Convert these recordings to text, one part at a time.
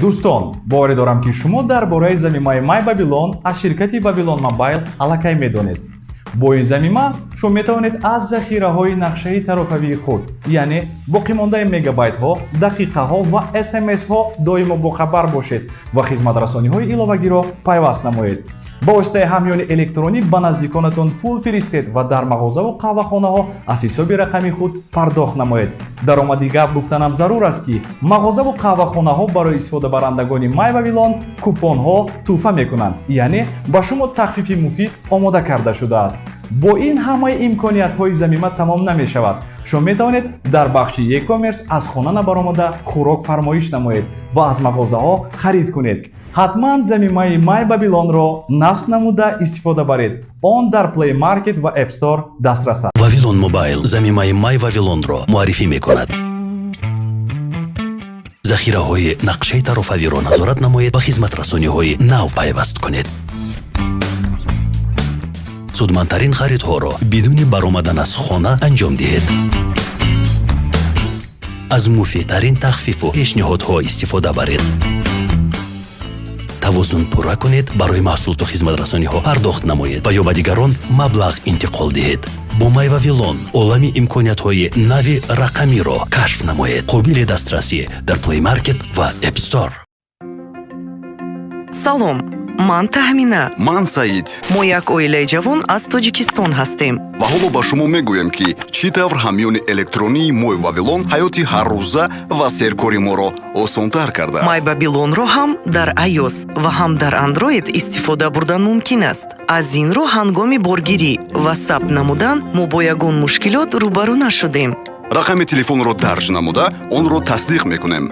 Дӯстон, боварӣ дорам, ки шумо дар бораи замимаи Май Вавилон аз ширкати Вавилон Мобайл аллакай медонед. Бо ин замима шумо метавонед аз захираҳои нақшаи тарофавии худ, яъне боқимондаи мегабайтҳо, дақиқаҳо ва смсҳо доимо бохабар бошед ва хизматрасониҳои иловагиро пайваст намоед. Ба воситаи ҳамёни электронӣ ба наздиконатон пул фиристед ва дар мағозаву қаҳвахонаҳо аз ҳисоби рақами худ пардохт намоед. Даромади гап гуфтанам зарур аст, ки мағозаву қаҳвахонаҳо барои истифодабарандагони Май Вавилон купонҳо тӯҳфа мекунанд, яъне ба шумо тахфифи муфид омода карда шудааст. Бо ин ҳамаи имкониятҳои замима тамом намешавад. Шумо метавонед дар бахши e-commerce аз хона набаромада хӯрок фармоиш намоед ва аз мағозаҳо харид кунед. Ҳатман замимаи Май Бабилонро насб намуда истифода баред. Он дар Play Market ва App Store дастрас аст. Вавилон Мобайл замимаи Май Вавилонро муаррифӣ мекунад. Захираҳои нақшаи тарофавиро назорат намоед ва хизматрасониҳои нав пайваст кунед. Судмандтарин харидҳоро бидуни баромадан аз хона анҷом диҳед. Аз муфидтарин тахфифу пешниҳодҳо истифода баред. Тавозун пурра кунед, барои маҳсулоту хизматрасониҳо пардохт намоед ва ё ба дигарон маблағ интиқол диҳед. Бо Май Вавилон олами имкониятҳои нави рақамиро кашф намоед. Қобили дастрасӣ дар Play Market ва App Store. Салом, ман Таҳмина. Ман Саид. Мо як оилаи ҷавон аз Тоҷикистон ҳастем. Ва ҳоло ба шумо мегӯем, ки чӣ тавр ҳамёни электронии Мой Вавилон ҳаёти ҳаррӯза ва серкори моро осонтар кардааст. Май Бабилонро ҳам дар iOS ва ҳам дар Android истифода бурдан мумкин аст. Аз ин рӯ, ҳангоми боргирӣ ва сабт намудан мо бо ягон мушкилот рӯбарӯ нашудем. Рақами телефонро дарҷ намуда, онро тасдиқ мекунем.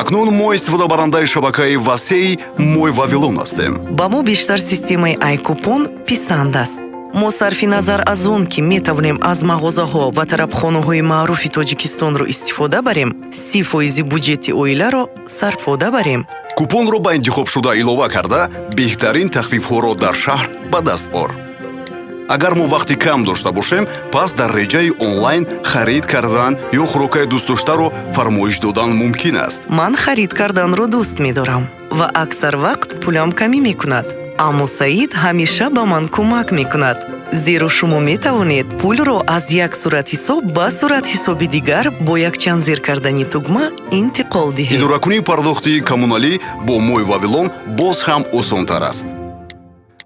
Акнун мо истифодабарандаи шабакаи васеи Мой Вавилон ҳастем. Ба мо бештар системаи айкупон писанд аст. Мо, сарфи назар аз он ки метавонем аз мағозаҳо ва тарабхонаҳои маъруфи Тоҷикистонро истифода барем, 30 фоизи буҷети оиларо сарфода барем. Купонро ба интихобшуда илова карда, беҳтарин тахфифҳоро дар шаҳр ба даст бор. Агар мо вақти кам дошта бошем, пас дар реҷаи онлайн харид кардан ё хӯрокаи дӯстдоштаро фармоиш додан мумкин аст. Ман харид карданро дӯст медорам ва аксар вақт пулам камӣ мекунад, аммо Саид ҳамеша ба ман кӯмак мекунад, зеро шумо метавонед пулро аз як суратҳисоб ба суратҳисоби дигар бо якчанд зер кардани тугма интиқол диҳед. Идоракунии пардохти коммуналӣ бо Мой Вавилон боз ҳам осонтар аст.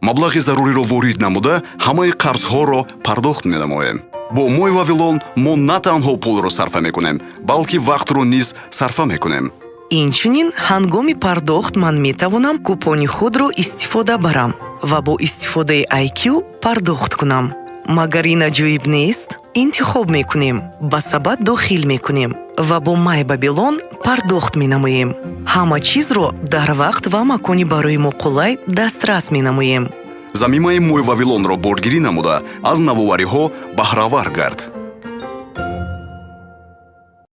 Маблағи заруриро ворид намуда, ҳамаи қарзҳоро пардохт менамоем. Бо Мой Вавилон мо на танҳо пулро сарфа мекунем, балки вақтро низ сарфа мекунем. Инчунин, ҳангоми пардохт ман метавонам купони худро истифода барам ва бо истифодаи IQ пардохт кунам. Магар ин аҷоиб нест? Интихоб мекунем, ба сабат дохил мекунем ва бо Май Бабилон пардохт менамоем. Ҳама чизро дар вақт ва макони барои мо қулай дастрас менамоем. Замимаи Мой Вавилонро боргирӣ намуда, аз навовариҳо баҳравар гард.